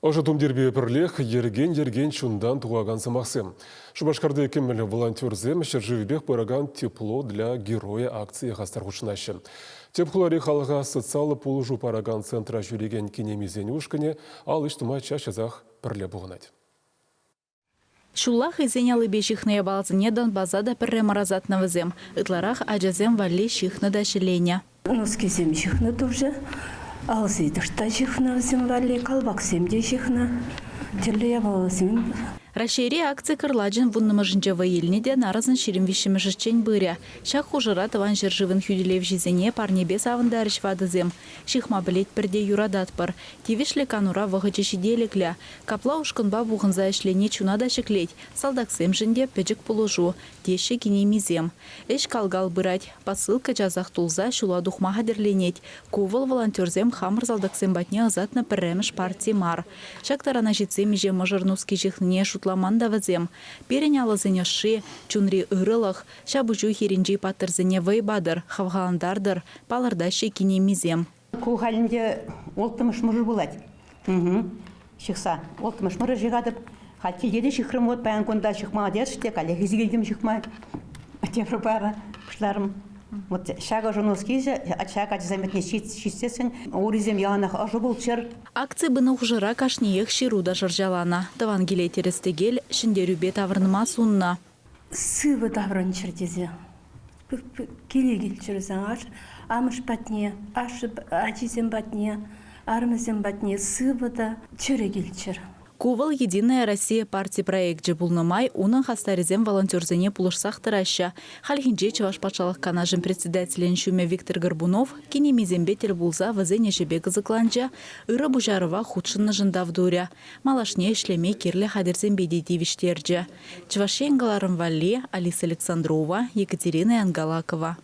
Ӑшӑ тумтирпе пӗрлех йӗркен-йӗркен чунтан тухакан сӑмахсем. Шупашкарти кӗмӗл волонтерсем ҫӗршывӗпех пыракан «Тепло для героя» акцие хастар хутшӑнаҫҫӗ. Тӗп хулари халӑха социаллӑ пулӑшу паракан центра ҫӳрекен кинемисен ушкӑнӗ ал ӗҫ тума час-часах пӗрле пухӑнать. Ҫулла хӑйсен аллипе ҫыхнӑ япаласене Донбаса та пӗрре мар ӑсатнӑ вӗсем. Ытларах ачасем валли ҫыхнӑ та ҫӗленӗ. Нускисем ҫыхнӑ турҫӑ, алситӑш та ҫыхнӑ вӗсем валли, калпаксем те ҫыхнӑ, тӗрлӗ япаласем. Раҫҫейри акци кӑрлачӑн вуннӑмӗшӗнче вӑй илнӗ те нарӑсӑн 23-мӗшӗччен пырӗ. Ҫак хушӑра Тӑван ҫӗршывӑн хӳтӗлевҫисене парнепе савӑнтарӗҫ ватӑсем. Ҫыхма пӗлетпӗр те юрататпӑр. Тивӗҫлӗ канура вӑхӑчӗ ҫителӗклӗ. Капла ушкӑнпа пухӑнса ӗҫлени чуна та ҫӗклет, салтаксемшӗн те пӗчӗк пулӑшу, теҫҫӗ кинемисем. Ӗҫ кал-кал пырать. Посылка часах тулса ҫула тухма хатӗрленет. Ку вӑл волонтерсем хамӑр салтаксем патне ӑсатнӑ пӗрремӗш парти мар. Ҫак тарана ҫитсе миҫе мӑшӑр нуски ҫыхнине шутламан та вӗсем. Пирӗн алӑсен ӑшши, чунри ырӑлӑх, ҫапӑҫу хирӗнчи паттӑрсене вӑй патӑр, хавхалантартӑр, палӑртаҫҫӗ кинемисем. Ку халь ӗнтӗ улттӑмӗш мӑшӑр пулать. Ҫыхса. Улттӑмӗш мӑшӑр ҫыхатӑп. Халь килте те ҫыхрӑм вот паян кунта ҫыхма терӗҫ те каллех илсе килтӗм ҫыхма. Тепӗр пара пуҫларӑм. Вот ҫакӑ ӑшӑ ҫак ачасем патне ҫитсессӗн урисем яланах ӑшӑ пулччӑр. Акци пынӑ хушӑра кашниех ҫыру та шӑрҫаланӑ. Тӑван киле тӗрӗс-тӗкел ҫӗнтерӳпе таврӑнма суннӑ. Сывӑ таврӑнччӑр тесе киле килччӗр амӑш патне, ашшӗ ачисем патне, арӑмӗсем патне сывӑ та чӗрӗ килччӗр. Ку вӑл «Единая Россия» парти проекчӗ пулнӑ май унӑн хастарӗсем волонтерсене пулӑшсах тӑраҫҫӗ. Хальхинче Чӑваш Патшалӑх Канашӗн председателӗн ҫумӗ Виктор Горбунов кинемисемпе тӗл пулса вӗсен ӗҫӗпе кӑсӑкланчӗ, ырӑ пуҫарӑва хутшӑннӑшӑн тав турӗ. Малашне ӗҫлеме кирлӗ хатӗрсемпе те тивӗҫтерчӗ. Чӑваш Ен кӑларӑм валли Алиса Александрова, Екатерина Янгалакова.